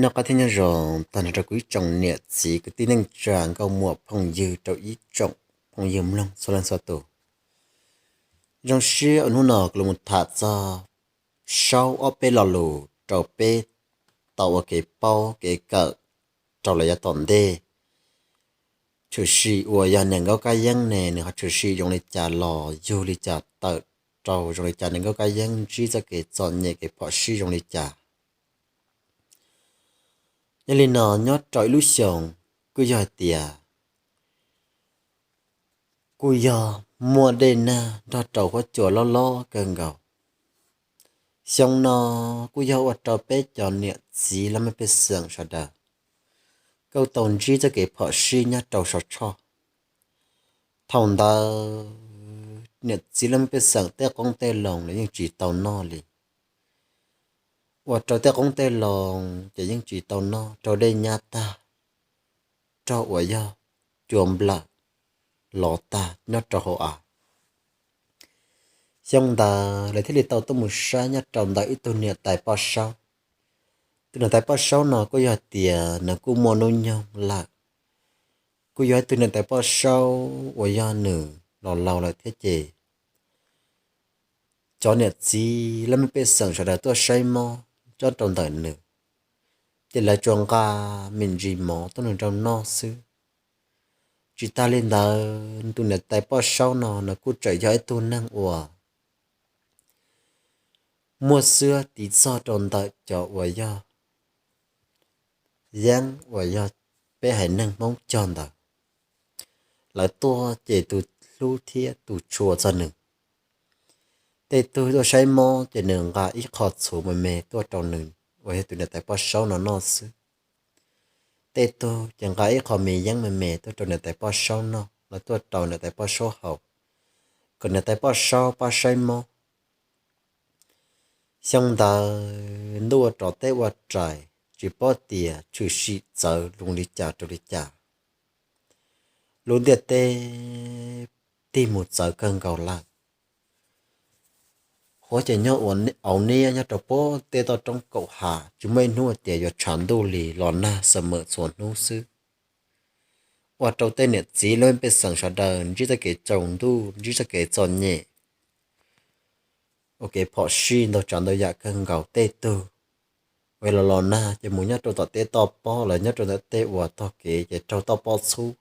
Noj qab thiab nyob zoo tag nrho rau kuv ib tsoom niam txiv kwv tij neej tsa nkauj muam phooj ywg rau ib tsoom phooj ywg mloog txhua leej txhua tus. Zoo siab uas hnub no kuv los tham txog saub ob peb lo lus rau peb tau ua kev paub kev kawm rau lawm yav tom ntej. Tshwm sim uas yog niam nkauj kab yeeb ne nws ho tshwm sim zoo li cas los yug li cas tawm rau zoo li cas, niam nkauj kab yeeb ntsib txoj kev txom nyem kev phom sij zoo li cas. Yog li no nyob rau ib lub xyoos kuj yog hais tias kuj yog muaj dej nag nrog rau huab cua loj loj kawg nkaus. Xyoo no kuj yog ua rau peb cov niam txiv laj mej pej xeem sawv daws kuj tau ntsib txoj kev phom sij nyob rau saum tshoj. Thaum ntawd niam txiv laj mej pej xeem tej qoob tej loo los yeej tsis tau noj li. Ua rau tej qoob tej loo ces yeej tsis tau noj, raug dej nyab tag, raug uas yog cua nplawm lov tag nyob rau hauv av. Xyoo ntawd lawv thiaj li tau tuaj mus saib nyob rau ntawm ib tug niam tais poj saub. Tus niam tais poj saub no kuj yog tias nws kuj muaj hnub nyoog lawm, kuj yog ib tug niam tais poj saub uas yog nws los laus lawm thiab ces cov niam txiv laj mej pej xeem sawv daws tuaj saib mob nyob rau ntawm nws, ces lawv tsuas nqa me ntsis mov tuaj nrog nws noj xwb. Tsis tas li ntawd tus niam tais poj saub no nws kuj tseem yog ib tug neeg uas muaj xwab tiv txog rau ntawm cov uas yog yeeb uas yog peb haiv neeg Hmoob cog ntawd. Lawv tuaj ces tus hlub thiab tus tshua txog nws. Tej tug tuaj saib mob ces nws nqa ib qho txhuv me me tuaj rau nws uas yog tus niam tais poj saub no noj xwb. Tej tug ces nqa ib qho me yeeb me me tuaj rau niam tais poj saub noj, los tuaj rau niam tais poj saub haus, kom niam tais poj saub pab saib mob. Xyoo ntawd ntuj ua rov teb ua rais, tsis paub tias tshwm sim txawv zoo li cas rau li cas. Lub ntiaj teb tig mus txawv kawg nkaus lawm. Huab ces nyob ua auv niab nyob rau puag tej toj roob kaum ha, tsis muaj ib hnub tias yuav tshav ntuj li, los nag xaws mawm txhua hnub xwb. Ua rau tej niam txiv laj mej pej xeem sawv daws ntsib txoj kev tsaus ntuj, ntsib txoj kev txom nyem, ua kev phom sij ntau tsav ntau yam kawg nkaus. Tej tug uas los los nag ces mus nyob rau tom tej toj pob, los nyob rau ntawm tej uas tog kev ces raug toj pob txhub.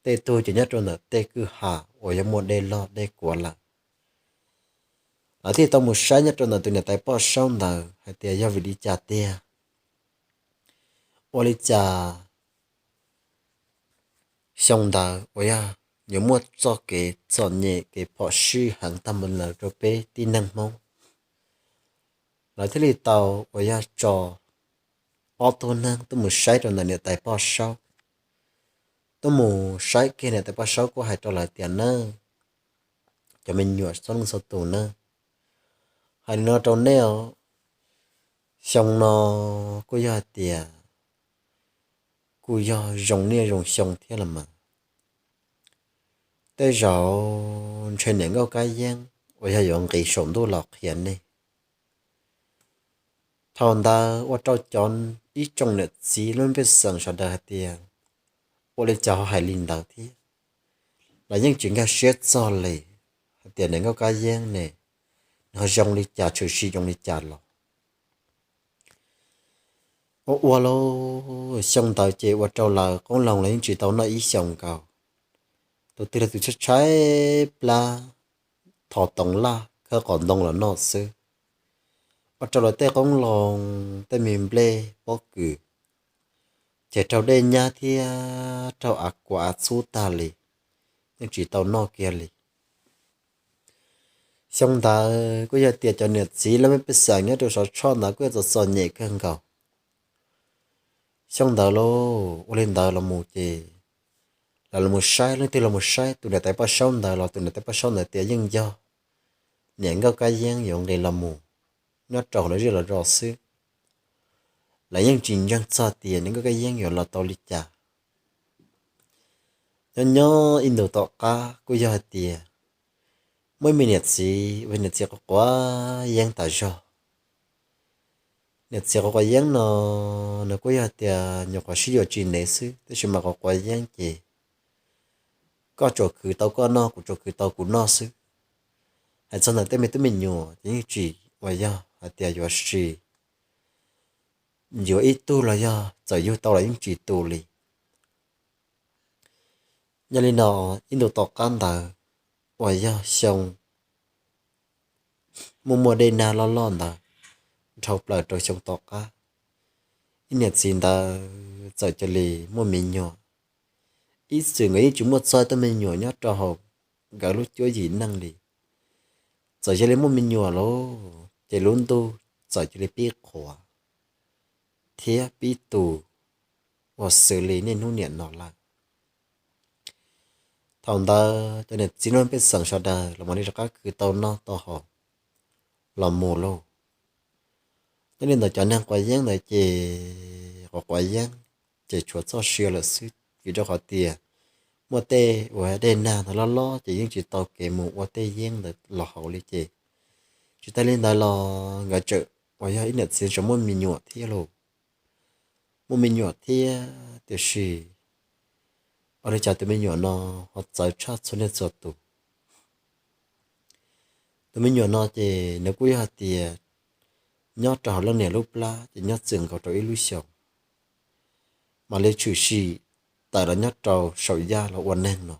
Tej tug ces nyob rau ntawm tej kwj ha uas yog muaj dej loj dej kuav lawm. Lawv thiaj tau mus saib nyob rau ntawm tus niam tais poj saub ntawd hais tias yog vim li cas tiag, ua li cas xyoo ntawd uas yog yuav muaj txoj kev txom nyem kev phom sij heev tag npaum li ntawd rau peb tib neeg Hmoob. Lawv thiaj li tau uas yog tso ob tug neeg tuaj mus saib rau ntawm niam tais poj saub. Tuaj mus saib kiag niam tais poj saub kuj hais rau lawv tias, Nawb, cov me nyuam txhua leej txhua tus nawb, hais li no rau nej os, xyoo no kuj yog hais tias kuj yog zoo niaj zoo xyoo thiab los mas. Tej zaum ntshe niam nkauj kab yeeb uas yog yuav nqis saum ntuj los qhia nej. Thaum ntawd ua rau cov ib tsoom niam txiv lub pej xeem sawv daws hais tias, Ua li cas ho hais li ntawd thiab? Lawv yeej tsis nkag siab txog li hais tias niam nkauj kab yeeb ne, nws ho zoo li cas tshwm sim zoo li cas los. Ua ua lauj, xyoo ntawd ces ua rau lawv qoob loo los yeej tsis tau noj ib xyoos nkaus. Tus twg los tus tshaib tshaib plab, thov toov laj khawb qos ntoo los noj xwb. Ua rau lawv tej qoob loo, tej me nplej pob kws ces raug dej nyab thiab raug av kuav av txhub tag li, yeej tsis tau noj kiag li. Xyoo ntawd kuj yog tias cov niam txiv laj mej pej xeem nyob rau saum tshoj ntawd kuj yog txom txom nyem kawg nkaus. Xyoo ntawd lauj, ua li ntawd los mus ces lawv los saib, leej twg los mus saib tus niam tais poj saub ntawd los tus niam tais poj saub ntawd tias yeej yog niam nkauj kab yeeb yuav nqis los mus nyob rau hauv lawv zej los zos xwb. Lawv yeej tsis ntseeg txog tias niam nkauj kab yeeb yuav los tau li cas. Nyob nyob ib ntus tom qab kuj yog hais tias muaj ib me niam txiv, ua niam txiv quav quav yeeb tas zog. Niam txiv quav quav yeeb no, nws kuj yog tias nyuam qhuav sib yuav tsis ntev xwb, tab sis mas quav quav yeeb ces koj tsuas khwv tau koj noj, kuv tsuas khwv tau kuv noj xwb. Hais txog ntawm tej me tub me nyuam ces yeej tsis uas yog hais tias yuav si, yuav ib tug los yog txawm yug tau los yeej tsis tu li. Yog li no, ib ntu tom qab ntawd uas yog xyoo muaj muaj dej nag loj loj ntawd, dhau plaws rau xyoo tom qab, ib niam txiv ntawd txawm cia li muaj me nyuam. Ib txwm nkawd yeej tsis muaj txog tug me nyuam nyob rau hauv nkawd lub cuab yim neej li. Txawm cia li muaj me nyuam lauj, ces lub ntuj txawm cia li pib qhuav thiab pib tu uas xws li niaj hnub niam no lawm. Thaum ntawd cov niam txiv nrog pej xeem sawv daws los mam li rov qab khwv tau noj tau haus los mus lauj. Nyob li ntawd cov neeg quav yeeb ntawd ces quav quav yeeb ces tshuav txoj sia lawm xwb, vim rau qhov tias muaj tej uas dej nag ntawd loj loj ces yeej tsis tau kev mus ua tej yeeb ntawd los haus li ces. Tsis tas li ntawd los nkawd tseem uas yog ib niam txiv tseem muaj me nyuam thiab lauj. Muaj me nyuam thiab tiam sis ua li cas tus me nyuam no ho txawv tshaj txhua niaj txhua tus. Tus me nyuam no ces nws kuj yog hais tias nyob rau hauv leej niam lub plab ces nyob txwm nkaus rau ib lub xyoos, mam li tshwm sim tawm los nyob rau saum yaj los ua neeg no.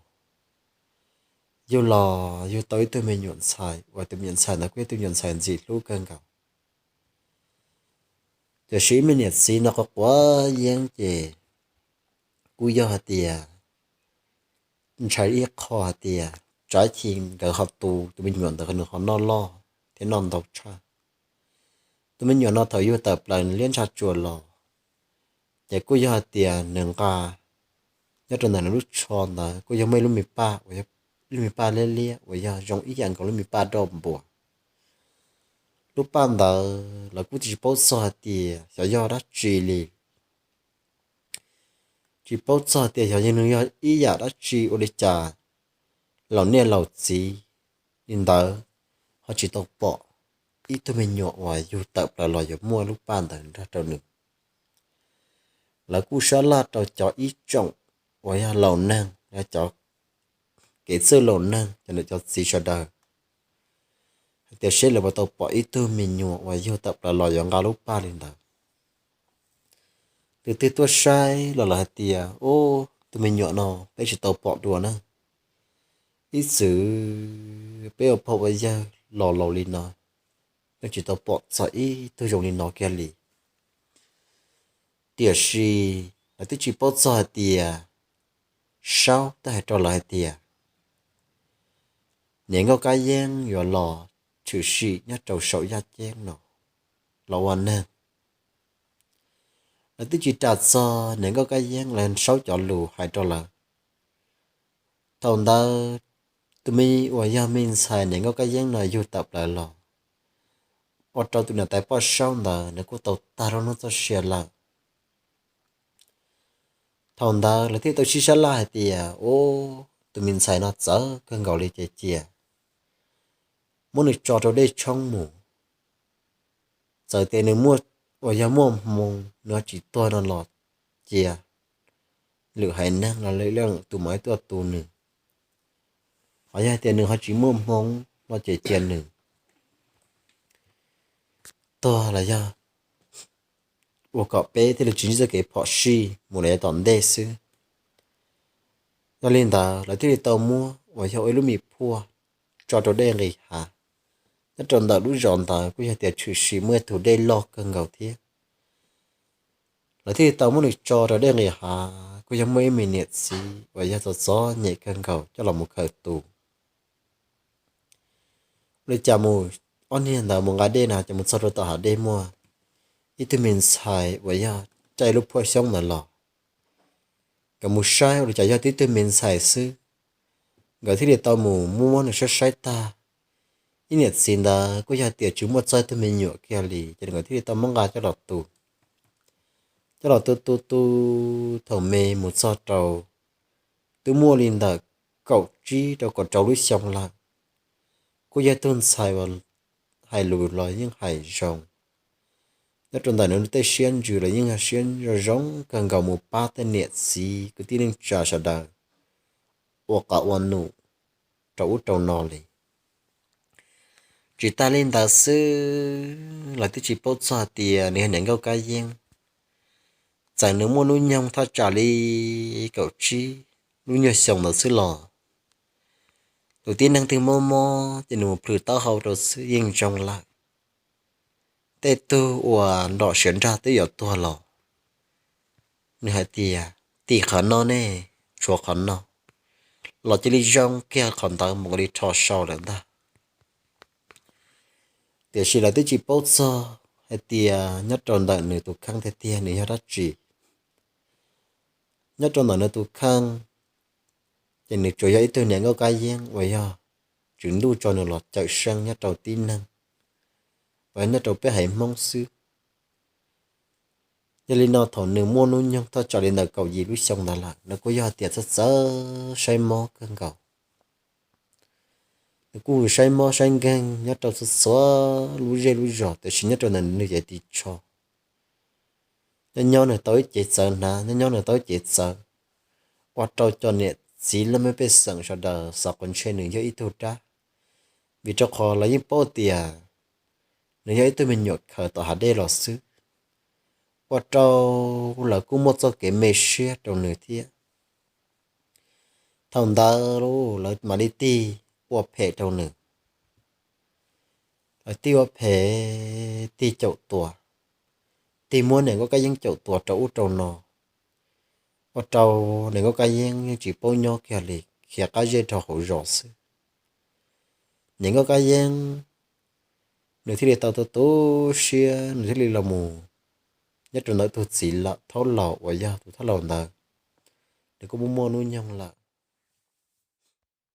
Yug los yug tau ib tug me nyuam ntxhais uas tus me nyuam ntxhais ntawd kuj yog tus me nyuam ntxhais ntxim hlub kawg nkaus. Tiam sis ib me niam txiv no quav quav yeeb ces kuj yog hais tias ntshai ib qho hais tias tsam ib chim nkawd ho tu tus me nyuam ntawd nws ho noj loj thiab noj ntau tshaj. Tus me nyuam no thaum yug tawm plaws liab ntsha tsuas los, ces kuj yog hais tias nws nqa nyob rau ntawm nws lub tsho ntawd kuj yog muaj ib lub me paj uas yog lub me paj liab liab uas yog zoo ib yam nkaus lub me paj roj npuas. Lub paj ntawd lawv kuj tsis paub txog hais tias xyov yog dab tsi li. Tsis paub txog tias xyov yog nws yog ib yam dab tsi ua li cas laus niaj laus txiv li ntawd ho tsis tau pom ib tug me nyuam uas yug tawm plaws los yuav muaj lub paj ntawd nrog rau nws. Lawv kuj sab laj rau cov ib tsoom uas yog laus neeg, cov kev txwj laus neeg, cov niam cov txiv sawv daws hais tias seb lawv puas tau pom ib tug me nyuam uas yug tawm plaws los yuav nqa lub paj li ntawd. Tus twg tuaj saib los lawv hais tias, ub, tus me nyuam no peb tsis tau pom dua na. Ib txwm peb ua pog ua yawg los laus li no, yeej tsis tau pom txog ib tug zoo li no kiag li. Tiam sis lawv twb tsis paub txog hais tias Saub twb hais rau lawv hais tias niam nkauj kab yeeb yuav los tshwm sim nyob rau saum yaj ceeb no los ua neeg. Lawv twb tsis ras txog niam nkauj kab yeeb los Saub cov lus hais rau lawv. Thaum ntawd tus me uas yog me ntxhais niam nkauj kab yeeb no yug tawm plaws los, ua rau tus niam tais poj saub ntawd nws kuj tau tag lub neej txoj sia lawm. Thaum ntawd lawv thiaj tau sib sab laj hais tias, ub, tus me ntxhais no txawv kawg nkaus li ces cia muab nws tso rau dej tshoob mus. Txawm tias nws muaj, uas yog muaj hmoo nws ho tsis tuag no los cia, lwm haiv neeg los lwm leej tus mam tuaj tu nws. Ho yog hais tias nws ho tsis muaj hmoo no ces cia nws tuag los yog ua kom peb thiaj li tsis ntsib txoj kev phom sij mus lawm yav tom ntej xwb. Yog li ntawd lawv thiaj li tau muab uas yog ua ib lub me phuaj tso rau dej nqis hav. Nyob rau ntawm lub zos ntawd kuj yog tias tshwm sim muaj ib tug dej loj kawg nkaus thiab. Lawv thiaj li tau muab nws tso rau dej nqis hav, kuj yog muaj ib me niam txiv uas yog txom txom nyem kawg nkaus coj los mus khaws tus. Ua li cas mus ob niag ntawd mus nqa dej na ces mus txog rau tom hav dej muaj ib tug me ntxhais uas yog caij lub phuaj xyoob ntawd los. Nkawd mus saib ua li cas yog tib tug me ntxhais xwb. Nkawd thiaj li tau mus muab nws saib saib tag. Ib niam txiv ntawd kuj yog tias tsis muaj txog ib tug me nyuam kiag li ces nkawd thiaj li tau muab nqa coj los tu. Coj los tu tu tu, thaum me mus txog rau twb muaj li ntawm kaum tsib rau kaum rau lub xyoo lawm. Kuj yog tug ntxhais uas hais lus los yeej hais zoo. Nyob rau ntawm nws tej siab ntsws los yeej yog siab zoo zoo kawg nkaus mus pab tej niam txiv kwv tij neej tsa sawv daws ua qab ua num rau ub rau no li. Tsis tas li ntawd xwb, lawv twb tsis paub txog tias nws yog niam nkauj kab yeeb. Txawm nws muaj hnub nyoog thaj tsam li kaum tsib lub nyuag xyoo ntawd xwb los, tus tib neeg twg mob mob ces nws mus plhws taub hau rau xwb yeej zoo lawm. Tej tug uas nrom siav nrag twb yuav tuag los, nws hais tias, tim qhov no ne, tshuav qhov no, los cia li zoo kiag qhov ntawd mus li rho sau lawm ntag. Tiam sis lawv twb tsis paub txog hais tias nyob rau ntawm nws tus kheej tiag tiag nws yog dab tsi. Nyob rau ntawm nws tus kheej, ces nws tsuas yog ib tug niam nkauj kab yeeb uas yog Tswv Ntuj tso nws los cawm seej nyob rau tib neeg uas yog nyob rau peb haiv Hmoob xwb. Yog li no thaum nws muaj hnub nyoog thaj tsam li ntawm kaum yim lub xyoo ntawd lawm, nws kuj yog tias txawj txawj saib mob kawg nkaus. Nws kuj saib mob saib nkeeg nyob rau txhua txhua lub zej lub zos, tiam sis nyob rau ntawm nws yog tis tsho. Nyob nyob nws tau ib cev txawv hnav, nyob nyob nws tau ib cev txawv, ua rau cov niam txiv laj mej pej xeem sawv daws xav quav ntshe nws yog ib tug dab, vim rau qhov lawv yeej paub tias nws yog ib tug me nyuam khaws tom hav dej los xwb, ua rau lawv kuj muaj txoj kev me siab rau nws thiab. Thaum ntawd lawv mam li tig ua phem rau nws. Lawv tig ua phem, tig caum tua, tig muab niam nkauj kab yeeb caum tua rau ub rau no, ua rau niam nkauj kab yeeb yeej tsis paub nyob kiag li, khiav qab zej rau hauv zos xwb. Niam nkauj kab yeeb nws thiaj li tau tu tu siab, nws thiaj li los mus nyob rau ntawm tus txiv thaub laus uas yog tus thaub laus ntawd, nws kuj muaj muaj hnub nyoog lawm.